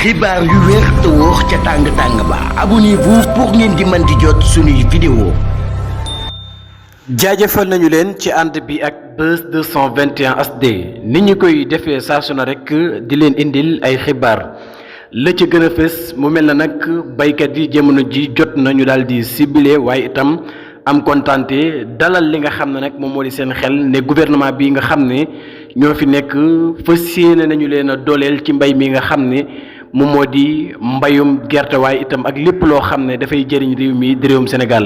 xibaar yu wér te wóor ca tàng-tàng ba abonnez-vous pour ngeen di mën di jot suñuy vidéo. jaajëfal nañu leen ci ànd bi ak Buzz 221 HD ni ñu koy defee saa su ne rek di leen indil ay xibaar la ci gën a fës mu mel na nag baykat yi jamono ji jot nañu daal di ciblé waaye itam am kontante dalal li nga xam ne nag moom moo di seen xel ne gouvernement bi nga xam ne ñoo fi nekk fas yéene nañu leen a dooleel ci mbay mi nga xam ne moom moo di mbayum gerte waaye itam ak lépp loo xam ne dafay jëriñ réew mi di réewum Sénégal.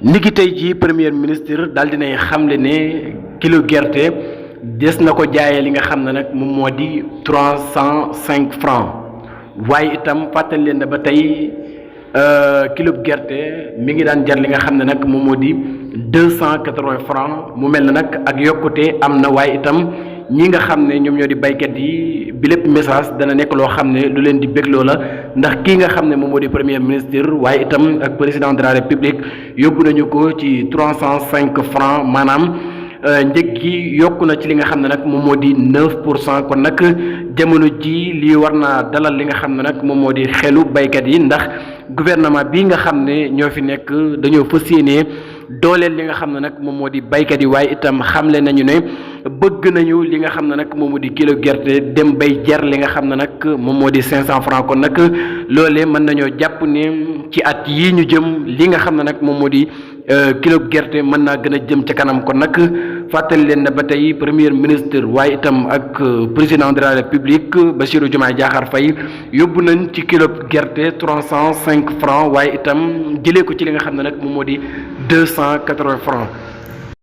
niki tey jii premier ministre daal dinay xamle ne kilo gerte des na ko jaayee li nga xam ne nag moom moo di 305 francs waaye itam fàttali leen ne ba tey kilo gerte mi ngi daan jar li nga xam ne nag moom moo di 280 francs mu mel na nag ak yokkute am na waaye itam ñi nga xam ne ñoom ñoo di baykat yi bi lépp message dana nekk loo xam ne lu leen di bégloo la ndax kii nga xam ne moom moo di premier ministre waaye itam ak président de la république yóbbu nañu ko ci 305 francs maanaam njëg gi yokku na ci li nga xam ne nag moom moo di 9% kon nag jamono ji lii war naa dalal li nga xam ne nag moom moo di xelu baykat yi ndax gouvernement bi nga xam ne ñoo fi nekk dañoo fas yéene dooleel li nga xam ne nag moom moo di baykat yi waaye itam xamle nañu ne bëgg nañu li nga xam ne nag moom moo di kilo gerte dem bay jar li nga xam ne nag moom moo di 500 francs kon nag loolee mën nañoo jàpp ne ci at yii ñu jëm li nga xam ne nag moom moo di kilo gerte mën naa gën a jëm ca kanam kon nag fàttali leen ne ba tey premier ministre waaye itam ak président de la république Bassirou Diomaye Diakhar Faye yóbbu nañ ci kilo gerte 305 francs waaye itam jëlee ko ci li nga xam ne nag moom moo di 280 francs